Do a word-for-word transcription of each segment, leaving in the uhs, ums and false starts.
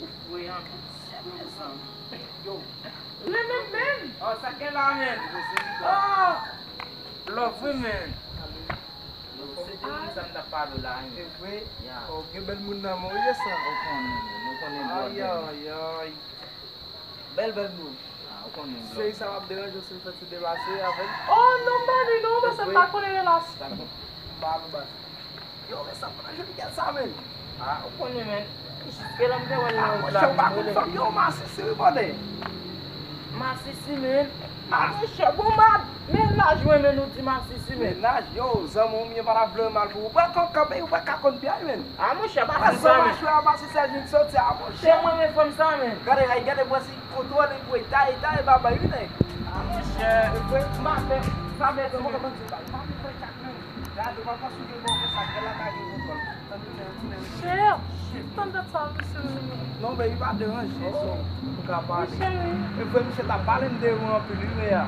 Ou fre anpil. Yo. Renmen men. Oh, sa gen la, men. Oh. Love, wi, men. Nou se de moun sa m t ap pale w la, men. E vre? Ya. Oh, gen bèl moun nan men w, yes, sa. Ou konnen, men. Nou konnen blòdè. Ay, ay, ay. Bèl, bèl moun. Ah, ou konnen blòdè. Se sa m ap deranje w si m fè ti deplase avè l? Oh, non, m pa di non, paske m pa konnen relasyon. M pa anba sa. Yo, men sa pran jodi kèt sa, men. Ah, ou konnen, men. Jiske la m te wè l nan wout la, men. Yo, masisi, wi, bòdè. Masisi, men. Ah, monchè, bon, ma, mennaj mwen, men, nou di masisi, men. Mennaj, yo, zanmi w, mwen pa t ap vle mal pou ou. Ou pa ka kanpe, ou pa ka konn pye, men. Ah, monchè, pa fè sa, men. Machwè a masisi a vin soti, ah, monchè. Se mwen, men, fanm sa, men. Gade, gade, gade, mwen si kontwòle, bwè, taye, taye, babay, wi, nèg. Ah, monchè, m pa fè, sa vle di, men. Gade, w pa panse w gen bon konsa, gade la ka gen kontwòl. Chè, tande sa, mesye. Non, baby, pa deranje, so, ou ka pale. Wi, cheri. E vre, misye t ap pale m de ou anpil, wi, Rhea.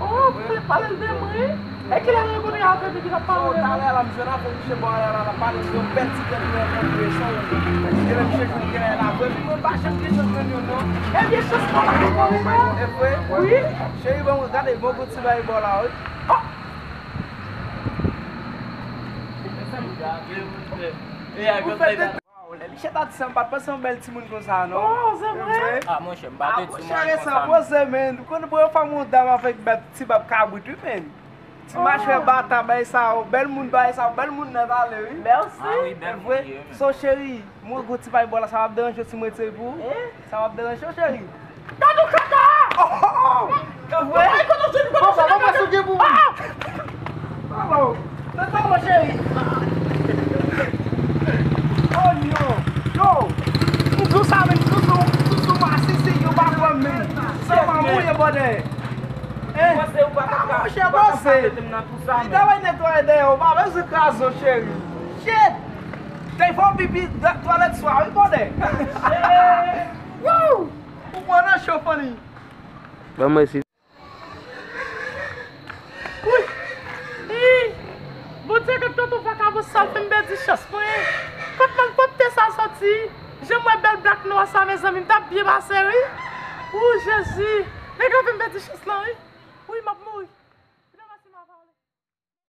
Oh, misye pale m de mwen? E kilè nou kontre avè misye ki t ap pale m de mwen? Talè la, m jwenn avè misye bò la, la, la pale m de yon bèl ti tèt, yon bèl presyon. Genlè misye jwenn genlè la, vre, wi, mwen pa janm gen chans jwenn youn, non. Ebyen, chans pa la pou mwen, non. E vre? Wi. Cheri, bon, gade, bon, gwo ti bagay bò la, wi. Oh! Ou fè tèt. Misye ta di sa, m pa t panse yon bèl timoun konsa, non. Oh, se vre? Ah, monchè, m pa t timoun konsa, non. Poze, men. Ou konn premye fwa m wè yon dam avèk bèl ti bab kabrit, wi, men. Ti machwè bata, bay sa, bèl moun, bay sa, bèl moun nan talè, wi. Mèsi. Ah, wi, bèl moun, wi. So, cheri, mwen gwo ti bagay bò la, sa p ap deranje w si m retire pou ou? Sa p ap deranje w, cheri? Gade w kaka! Oh, oh, oh! Mwen pa konnen si w konnen sa. Papa, papa, sou gen pou mwen. Papa, tata, mon cheri. Oh, yo, yo. M di w sa, men, m di w, m di w, m di w, masisi, yo pa kwè m, men. Sa pa mouye, bòdè. Hein? Ah, monchè, panse. Li ta bay netwaye dèyè, ou pa bezwen kraze w, cheri. Shit! Te fè w pipi, twalèt swa, wi, bòdè. Wouw! Ou pran nan cho, fanmi. Ban mwen si. Wi. Hi. Bondye, gad tonton vakabon sa, fè m pèdi chans mwen. Kot mwen, kot te sa soti? Jan m wè bèl blak nwa sa, mezanmi, m t ap byen pase, wi. Ou Jezi. Nèg la fè m pèdi chans lan, wi. Wi, m ap mouri.